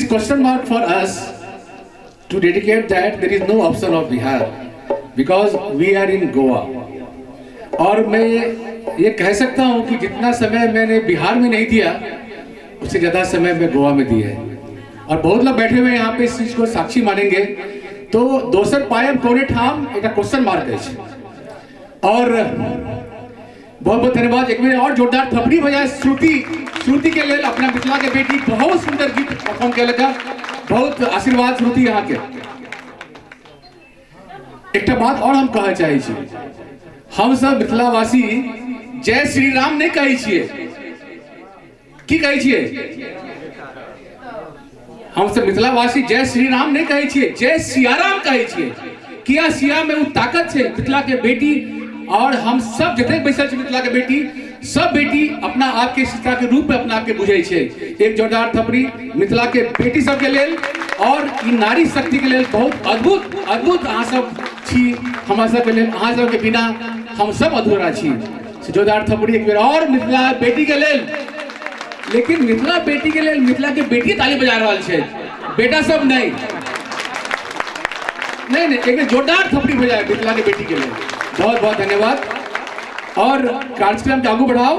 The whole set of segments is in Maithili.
is question mark for us to dedicate that there is no option of Bihar because we are in Goa. और मैं ये कह सकता हूँ कि जितना समय मैंने बिहार में नहीं दिया, उससे ज़्यादा समय मैं गोवा में दिया है। और बहुत लोग बैठे हुए हैं यहाँ पे, इस चीज़ को साक्षी मानेंगे। तो दोसर पायब कोने ठाम एक क्वेश्चन मार्क अछि। और बहुत बहुत धन्यवाद। एक बेर और जोरदार थपड़ी बजाय श्रुति, श्रुति के लेल। अपना मिथिला के बेटी बहुत सुंदर गीत परफॉर्म केलक। बहुत आशीर्वाद श्रुति यहाँ के। एकटा बात और हम कहऽ चाहै छी, हम सब मिथिलावासी जय श्री राम नहि कहै छियै। की कहै छियै? हम सब मिथिलावासी जय श्री राम नहि कहै छियै, जय सियाराम कहै छियै। किया? सिया में ओ ताकत छै। मिथिला के बेटी और हम सब जतेक बैसल छी मिथिला के बेटी, सब बेटी अपना आप के सीता के रूप में अपना आप के बुझै छै। एक जोरदार थपड़ी मिथिला के बेटी सबके लेल और ई नारी शक्ति के लेल। बहुत अद्भुत अद्भुत अहाँ सब छी हमरा सबके लेल। अहाँ सबके बिना हम सब अधूरा छी। जोरदार थपड़ी एक बेर और मिथिला बेटी के लेल। लेकिन मिथिला बेटी के लेल मिथिला के बेटी ताली बजा रहल छै, बेटा सब नहीं। नहीं नहीं, एक बेर जोरदार थपड़ी बजाए मिथिला के बेटी के लेल। बहुत बहुत धन्यवाद। और कार्यक्रम के आगू बढ़ाओ,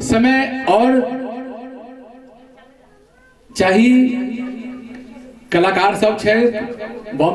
समय और चाही। कलाकार सब छै बॉम्बे।